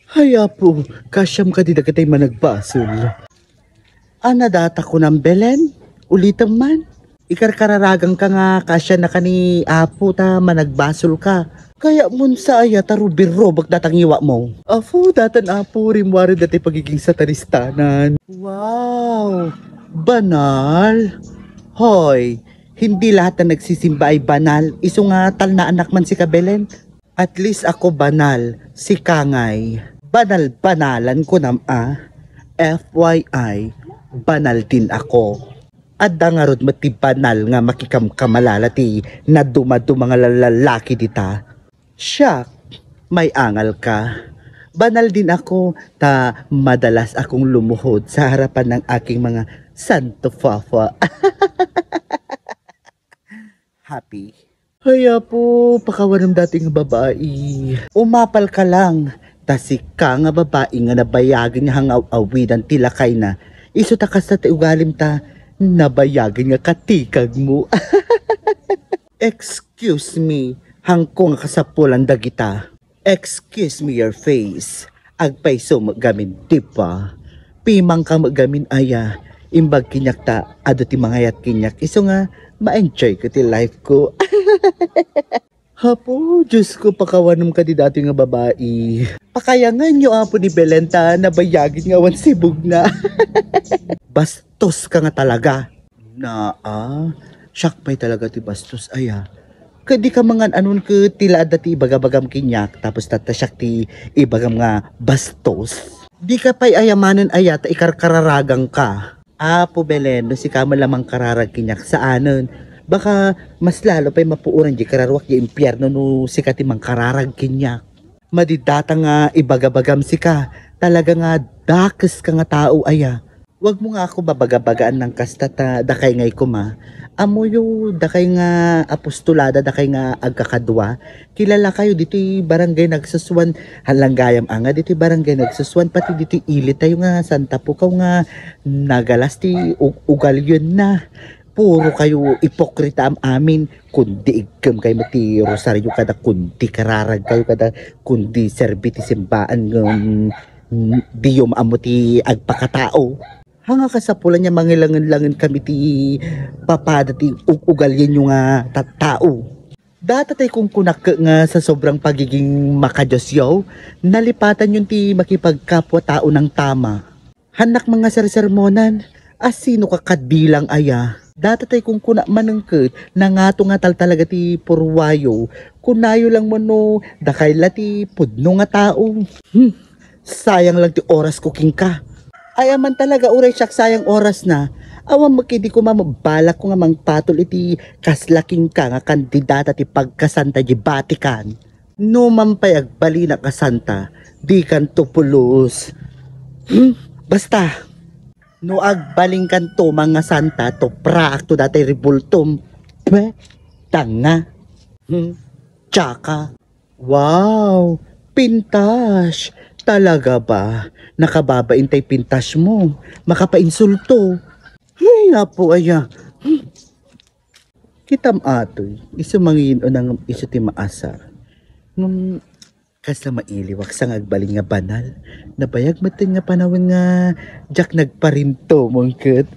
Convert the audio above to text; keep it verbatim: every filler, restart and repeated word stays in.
Ay, Apo, kaasiam kadi dagiti managbasol. Ana data kunam, Belen? Ulitem man. Ikarkararaganka nga kaasianna kani Apo ta managbasolka. Kayatmon sa aya ta rubirrubek data ngiwatmo. Apo, datan Apo, rimmuaren dati pagiging satanistanan. Wow! Banal? Hoy, hindi lahat na nagsisimba ay banal. Isu nga talnaanak man sika, Belen. At least ako banal, sika ngay. Banal-banalan kunam a. F Y I, banal din ako. Adda ngarud met ti banal nga makikamkamalala ti nadumaduma nga lalaki dita. Siak, may angal ka. Banal din ako, ta madalas akong lumuhod sa harapan ng aking mga santo papa. Happy. Ay, Apo, pakawanem dati nga babai. Umapal ka lang. Ta sika nga babai nga nabayagen nga hangaw-awidan ti lakayna. Isu ta kasta ti ugalim ta, nabayagen nga katikagmo. Excuse me, hangko nga kasapulan dagita. Excuse me, your face. Agpayso met gamin, di ba? Pimangka met gamin aya. Imbag kaniak ta adu ti mangayat kaniak. Isu nga, ma-enjoy ko ti life ko. Apo, Diyos ko, pakawanem kadi dati nga babai. Pakayanganyo, Apo, ni Belen ta nabayagen nga awan sibugna. Bastos ka nga talaga. Naa, siak pay talaga ti bastos aya. Ket di ka mangan-anon ket ti la adda ti ibagabagam kaniak, tapos tatta siak ti ibagam nga bastos. Di ka pay ayamanen aya ta ikarkararaganka. Apo Belen, no sika met la mangkararag kaniak, saanen. Baka mas lalo pay mapuoran di kararuak di impierno no sika ti mangkararag kaniak. Madi data nga ibagabagam sika, talaga nga dakes ka nga tao aya. Wag mo nga ako babagabagaan ng kasta ta dakay ngay kuma. Amoyo, dakay nga apostolada, dakay nga agkakadua. Kilala kayo ditoy barangay Nagsusuan, halanggayam anga ditoy barangay Nagsusuan, pati ditoy ili tayo nga Santa Pukaw nga nagalas ti u-, ugalyon na. Puro kayo ipokrita am amin. Kundi igkem kayo ti rosaryo kada, kundi kararag kayo kada, kundi serbi ti simbaan ngem, mm, diyo maammo ti agpakatao. Hanga kasapulan nga mangilangen-langen kami ti papada ti ug-, ugalyenyo nga tattao. Data tay kunkunak nga sa sobrang pagiging makadiosyo, nalipatanyon ti makipagkapwa tao ng tama. Hannak mga sersermonan, asino ka kadilang aya? Data tay kunkuna manengket, nangato nga tal talaga ti purwayo. Kunayo lang mo no, dakay la ti pudno nga tao. Hmm, sayang lang ti oras ko kenka. Ay, aman talaga, uray siak sayang oras na. Awan mo kidi ko mamabalak ko nga mangpatol iti kasla kenka nga kandidata ti pagkasanta di Vatican. No man pay agbalinak a santa, dikanto pulos. Hmm, basta, no agbalinkanto man nga santa, tupraakto datay ribultom. Pwe, tanga. Hmm, tsaka. Wow, pintas. Talaga ba? Nakababain tay pintas mo. Makapainsulto. Ay, apo aya. Hmm. Kitam atoy, isu mangin-una ngem isu ti maasar. Ngem kasla mailiwak sa nga agbalin nga banal. Nabayag metten nga panawen nga diak nagparinto, mungket.